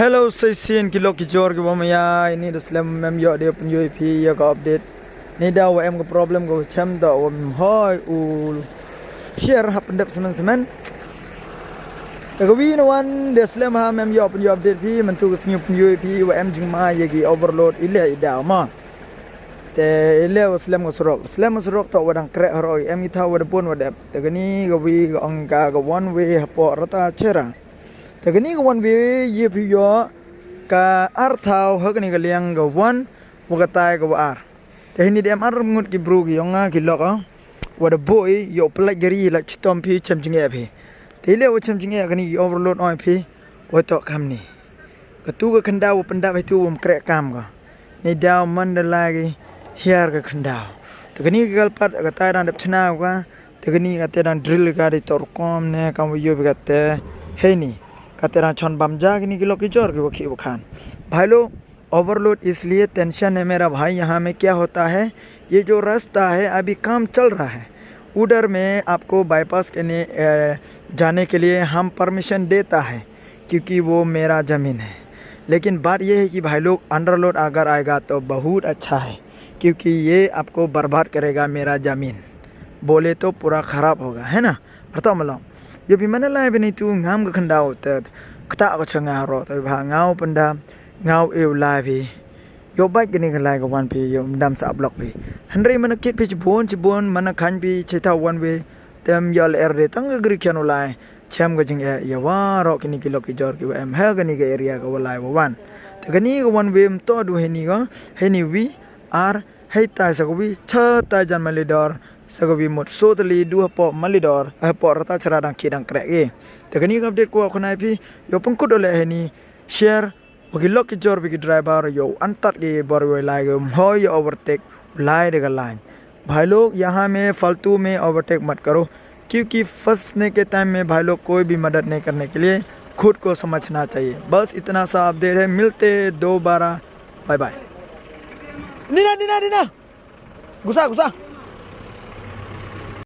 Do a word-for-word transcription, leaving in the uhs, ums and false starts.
Hello, sa shisien ki lok ki jor ki wa maya, ini da slem em yoh de pynyoo phi ya ka update. Ni da wa em ka problem ka wa chem da wa em hoi u share hap pyndep semen semen. Te ka wi na wan da slem ha em yoh pynyoo update phi, mynta ka sngi pynyoo phi wa em jingma ya ki overload ile i da ma. Te ile wa slem ka surok, slem ka surok to wa dang krek haro em ki thaw wa da pun wa dep. Te ka ni ka wi ka ong ka ka one way hapoh Rata Chera. Te ka ni ka one way ye phi yoh ka ar thaw ha ka ni ka liang ka one wa ka tai ka wa ar. Te hini da em ar ngut ki bru ki yong nga ki lok, ah, wa da boi yoh pelaj gari la chitom phi chem jingeh phi. Te ile wa chem jingeh ka ni ki overload oi phi wa toh kam ni. Ka tu ka khyndaw wa pyndap hi tu wa em krek kam ka. Ni daw man da lai ki hiar ka khyndaw. Te ka ni ka kalpat ka tai dang dep chna ka. Te ka ni ka te dang drill ka di toh rukom ne kam wa yoh bi ka te. Hei ni. Ka te dang chon bam ja ki ni ki lok ki jor ki wa ki wa khan. भाई लोग, ओवरलोड इसलिए टेंशन है मेरा भाई, यहाँ में क्या होता है, ये जो रास्ता है अभी काम चल रहा है, उधर में आपको बाईपास के लिए, अ, जाने के लिए हम परमिशन देता है, क्योंकि वो मेरा ज़मीन है। लेकिन बात ये है कि भाई लोग, अंडरलोड अगर आएगा तो बहुत अच्छा है, क्योंकि ये आपको बर्बाद करेगा मेरा ज़मीन, बोले तो पूरा ख़राब होगा, है ना? Arta malam. Yoh phi mana lai bini tu ngam ka khyndaw te kta ka changa ro te bha ngaw pynda ngaw eu lai phi. Yoh bait kini ka lai ka wan phi yoh dam sa blok phi. Hynrei mana kit phi chibun chibun mana khan phi chitha one way. Tem yoh le er de tang ka gri khian u lai. Chem ka jingeh ya wa ro kini ki lok ki jor ki wa em ha kani ka area ka wa lai wa wan. Te kani ka one way em to du heni ka heni wi ar hei tai sa ka wi cha tai jan Malidor. Sa ka wi mut so tali du hapoh Malidor, hapoh Rata Chera dang ki dang krek e. Te kani ka update ko khonai phi, yoh pynkut ole heni, share, wa ki lok ki jor bi ki driver yoh antat ki bor wa lai ki mhoi yoh overtake, lai de ka line. भाई लोग, यहाँ में फालतू में ओवरटेक मत करो, क्योंकि फंसने के टाइम में भाई लोग कोई भी मदद नहीं करने के लिए खुद को समझना चाहिए। बस इतना सा अपडेट है, मिलते हैं दोबारा, bye bye. Nina, Nina, Nina. Gusa, gusa.